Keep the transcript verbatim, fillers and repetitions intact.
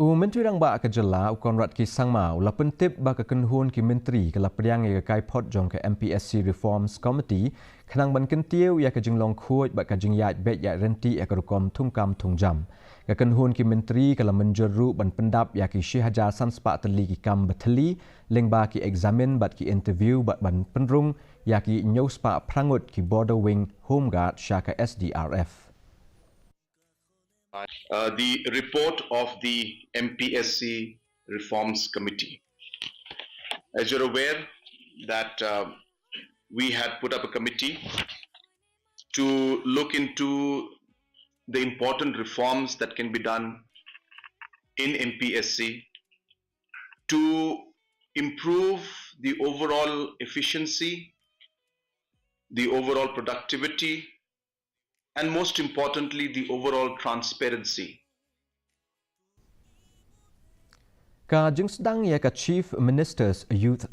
U Myntri Rangbah ka Jylla, u Conrad K Sangma, u la pyntip ba ka kynhun ki myntri ka la pdiang ïa ka kaiphod jong ka M P S C Reforms Committee khnang ban kyntiew ïa ka jinglong khuid bad ka jingïaid beit ïaid ryntih ïa ka rukom thungkam thungjam. Ka kynhun ki myntri ka la mynjur ruh ban pyndap ïa ki shi hajar san spah tylli ki kam ba thylli lyngba ki eksamin bad ki interview bad ban pynrung ïa ki hynñiew spah phra ngut ki Border Wing Home Guard sha ka S D R F. Uh, the report of the M P S C Reforms Committee. As you're aware that uh, we had put up a committee to look into the important reforms that can be done in M P S C to improve the overall efficiency, the overall productivity, and most importantly, the overall transparency. Ka jingsdang ïa ka Chief Minister's Youth